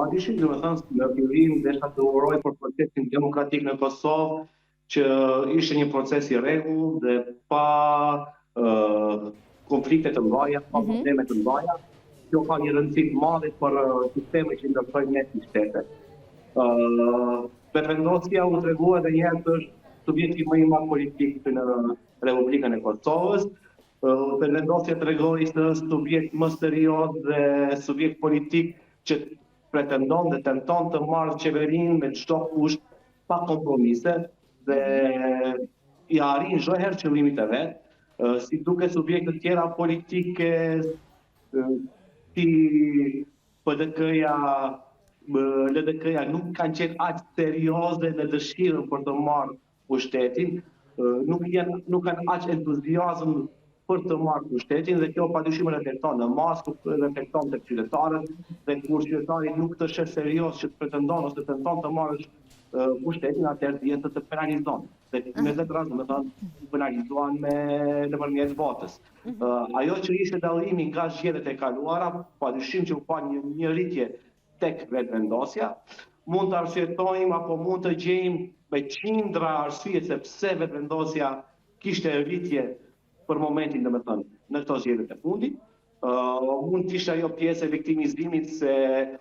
Pa dyshim, domethënë, në fillim desha të uroj për procesin demokratik në Kosovë, që ishte një proces i rregullt dhe pa konflikte të mëdha, pa probleme të mëdha. Kjo ka një rëndësi të madhe për sistemin që ndërtojmë ne si shtete. Vetëvendosja u tregua edhe një herë se është subjekti më i madh politik në Republikën e Kosovës. Vetëvendosja tregoi se është subjekt më serioz dhe subjekt politik që pretendon dhe tenton të marrë qeverinë me çdo kusht, pa kompromise, dhe i arrin çdo herë qëllimit e vet. Si duket, subjektet tjera politike si PDK-ja, LDK-ja nuk kanë qenë aq serioze në dëshirën për të marrë pushtetin, nuk kanë aq entuziazëm për të marrë pushtetin dhe kjo padyshim reflekton në masë, reflekton tek qytetarët, dhe kur qytetari nuk të sheh serioz që të pretendon ose tenton të marrësh pushtetin, atëherë dihet të të penalizon. Dhe me këtë rast, domethënë, u penalizuan me nëpërmjet votës. Ajo që ishte dallimi nga zgjedhjet e kaluara, padyshim që u pa një rritje tek Vetëvendosja. Mund të arsyetojmë apo mund të gjejmë me qindra arsye se pse Vetëvendosja kishte rritje për momentin, domethënë, në këto zgjedhjet e fundit. Mund të ishte ajo pjesë e viktimizimit se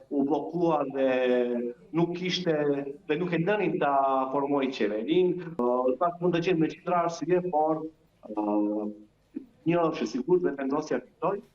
u bllokua dhe nuk kishte dhe nuk e lënin ta formoj qeverinë. Uh, mund të gjejmë me qindra arsye, por një është e sigurt, Vetëvendosja fitoi.